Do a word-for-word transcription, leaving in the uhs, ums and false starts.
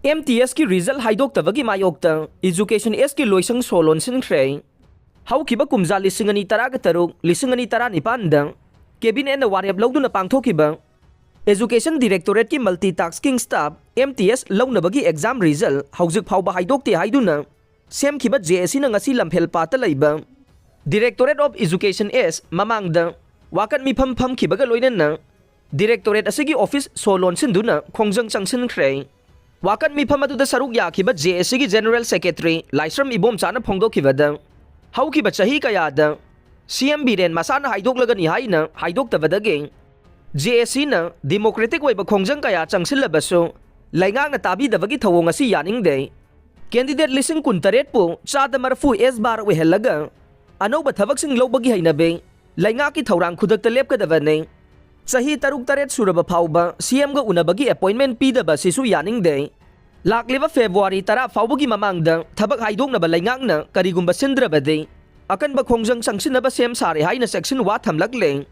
M T ꯑꯦꯁꯀꯤ result ꯍꯥꯏꯗꯣꯛꯇꯕꯒꯤ ꯃꯥꯌꯣꯛꯇ education ꯑꯦꯁꯀꯤ ꯂꯣꯏꯁꯪ ꯁꯣ ꯂꯣꯟꯁꯤꯟꯈ꯭ꯔꯦ꯫ ꯍꯧꯈꯤꯕ ꯀꯨꯝꯖꯥ ꯂꯤꯁꯤꯡ ꯑꯅꯤ ꯇꯔꯥꯒ ꯇꯔꯨꯛ, ꯂꯤꯁꯤꯡ ꯑꯅꯤ ꯇꯔꯥꯅꯤꯄꯥꯟꯗ ꯀꯦꯕꯤꯅꯦꯠꯅ ꯋꯥꯔꯦꯞ ꯂꯧꯗꯨꯅ ꯄꯥꯡꯊꯣꯛꯈꯤꯕ ꯑꯦꯖꯨꯀꯦꯁꯟ ꯗꯤꯔꯦꯛꯇꯣꯔꯦꯠꯀꯤ multi tasking staff, M T S, ꯂꯧꯅꯕꯒꯤ ꯑꯦꯛꯖꯥꯝ ꯔꯤꯖꯜ ꯍꯧꯖꯤꯛ ꯐꯥꯎꯕ ꯍꯥꯏꯗꯣꯛꯇꯦ ꯍꯥꯏꯗꯨꯅ ꯁꯦꯝꯈꯤꯕ ꯖꯦ ꯑꯦ ꯁꯤꯅ ꯉꯁꯤ ꯂꯝꯐꯦꯜ ꯄꯥꯠꯇ ꯂꯩꯕ ꯗꯤꯔꯦꯛꯇꯣꯔꯦꯠ ꯑꯣꯐ ꯏꯖꯨꯀꯦꯁꯟ ꯑꯦꯁ ꯃꯃꯥꯡꯗ ꯋꯥꯀꯠ ꯃꯤꯐꯝ ꯐꯝꯈꯤꯕꯒ ꯂꯣꯏꯅꯅ ꯗꯤꯔꯦꯛꯇꯣꯔꯦꯠ ꯑꯁꯤꯒꯤ ꯑꯣꯐꯤꯁ ꯁꯣ ꯂꯣꯟꯁꯤꯟꯗꯨꯅ ꯈꯣꯡꯖꯪ ꯆꯪꯁꯤꯟꯈ꯭ꯔꯦ꯫ ꯋꯥꯀꯠ ꯃꯤꯐꯝ ꯑꯗꯨꯗ ꯁꯔꯨꯛ ꯌꯥꯈꯤꯕ ꯖꯦ ꯑꯦ ꯁꯤꯒꯤ ꯖꯦꯅꯔꯦꯜ ꯁꯦꯀ꯭ꯔꯦꯇꯔꯤ ꯂꯥꯏꯁ꯭ꯔꯝ ꯏꯕꯣꯝꯆꯥꯅ ꯐꯣꯡꯗꯣꯛꯈꯤꯕꯗ, ꯍꯧꯈꯤꯕ ꯆꯍꯤ ꯀꯌꯥꯗ ꯁꯤ ꯑꯦꯝ ꯕꯤꯔꯦꯟ ꯃꯁꯥꯅ ꯍꯥꯏꯗꯣꯛꯂꯒꯅꯤ ꯍꯥꯏꯅ ꯍꯥꯏꯗꯣꯛꯇꯕꯗꯒꯤ ꯖꯦ ꯑꯦ ꯁꯤꯅ ꯗꯤꯃꯣꯀ꯭ꯔꯦꯇꯤꯛ ꯑꯣꯏꯕ ꯈꯣꯡꯖꯪ ꯀꯌꯥ ꯆꯪꯁꯤꯜꯂꯕꯁꯨ ꯂꯩꯉꯥꯛꯅ ꯇꯥꯕꯤꯗꯕꯒꯤ ꯊꯧꯑꯣꯡ ꯑꯁꯤ ꯌꯥꯅꯤꯡꯗꯦ꯫ ꯀꯦꯟꯗꯤꯗꯦꯠ ꯂꯤꯁꯤꯡ ꯀꯨꯟꯇꯔꯦꯠꯄꯨ ꯆꯥꯗ ꯃꯔꯐꯨ ꯑꯦꯁ ꯕꯥꯔ ꯑꯣꯏꯍꯜꯂꯒ ꯑꯅꯧꯕ ꯊꯕꯛꯁꯤꯡ ꯂꯧꯕꯒꯤ ꯍꯩꯅꯕꯤ ꯂꯩꯉꯥꯛꯀꯤ ꯊꯧꯔꯥꯡ ꯈꯨꯗꯛꯇ ꯂꯦꯞꯀꯗꯕꯅꯤ꯫ ꯆꯍꯤ ꯇꯔꯨꯛ ꯇꯔꯦꯠ ꯁꯨꯔꯕ ꯐꯥꯎꯕ ꯁꯤ ꯑꯦꯝꯒ ꯎꯅꯕꯒꯤ ꯑꯦꯄꯣꯏꯟꯃꯦꯟ ꯄꯤꯗꯕ ꯑꯁꯤꯁꯨ ꯌꯥꯅꯤꯡꯗꯦ꯫ ꯂꯥꯛꯂꯤꯕ ꯐꯦꯕ꯭ꯔꯨꯋꯥꯔꯤ ꯇꯔꯥ ꯐꯥꯎꯕꯒꯤ ꯃꯃꯥꯡꯗ ꯊꯕꯛ ꯍꯥꯏꯗꯣꯛꯅꯕ ꯂꯩꯉꯥꯛꯅ ꯀꯔꯤꯒꯨꯝꯕ ꯁꯤꯟꯗ꯭ꯔꯕꯗꯤ ꯑꯀꯟꯕ ꯈꯣꯡꯖꯪ ꯆꯪꯁꯤꯟꯅꯕ ꯁꯦꯝ ꯁꯥꯔꯦ ꯍꯥꯏꯅ ꯆꯦꯛꯁꯤꯟ ꯋꯥ ꯊꯝꯂꯛꯂꯦ꯫